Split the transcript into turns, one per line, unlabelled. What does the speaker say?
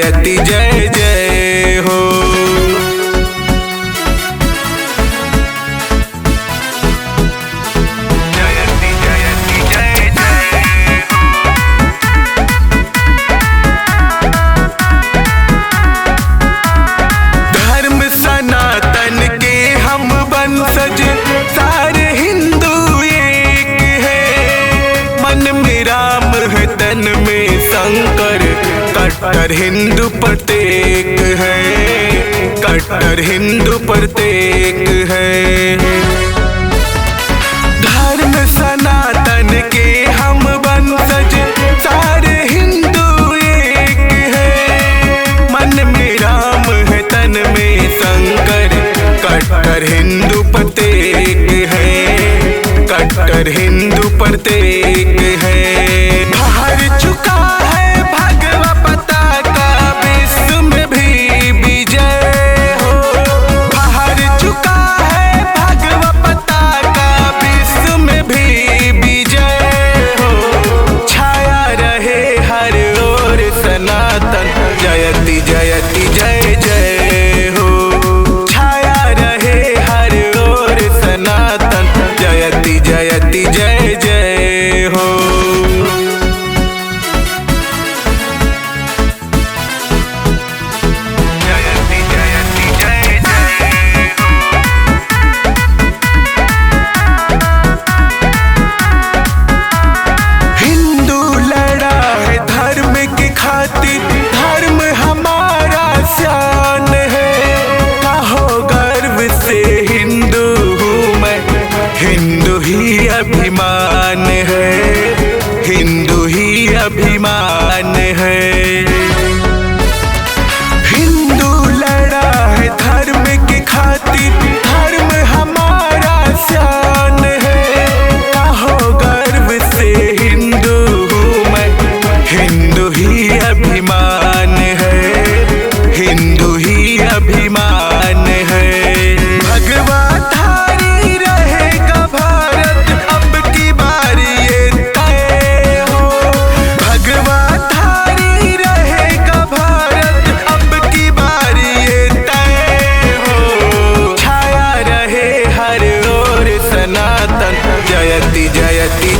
जयति जय जय हो।
जयति जयति जय जय हो।
धर्म सनातन के हम वंशज, सारे हिंदू एक है। मन में राम है तन में शंकर, कट्टर हिंदू प्रत्येक है, कट्टर हिंदू प्रत्येक है। धर्म सनातन के हम वंशज, सारे हिंदू एक है। मन में राम है तन में शंकर, कट्टर हिंदू प्रत्येक है, कट्टर हिंदू प्रत्येक है। बाहर चुका है भगवा पताका, विश्व में भी विजय हो। बाहर चुका है भगवा पताका, विश्व में भी विजय हो। छाया रहे हर ओर सनातन, जयति जयति जय जय हो। छाया रहे हर ओर सनातन, जयति जयति जय जय हो।
जयति जयति जय जय हो।
हिंदू लड़ा है धर्म की खातिर, धर्म हमारा शान है। कहो गर्व से हिंदू हूँ मैं, हिंदू ही अभिमान है, हिंदू ही अभिमान है। हिंदू लड़ा है धर्म की खातिर, धर्म हमारा शान है। कहो गर्व से हिंदू हूँ मैं, हिंदू ही अभिमान है, हिंदू ही अभिमान है। भगवा धारी रहेगा भारत, अब की बारी ये तय हो। भगवा धारी रहेगा भारत, अब की बारी ये तय हो। छाया रहे हर ओर सनातन, जयति जयति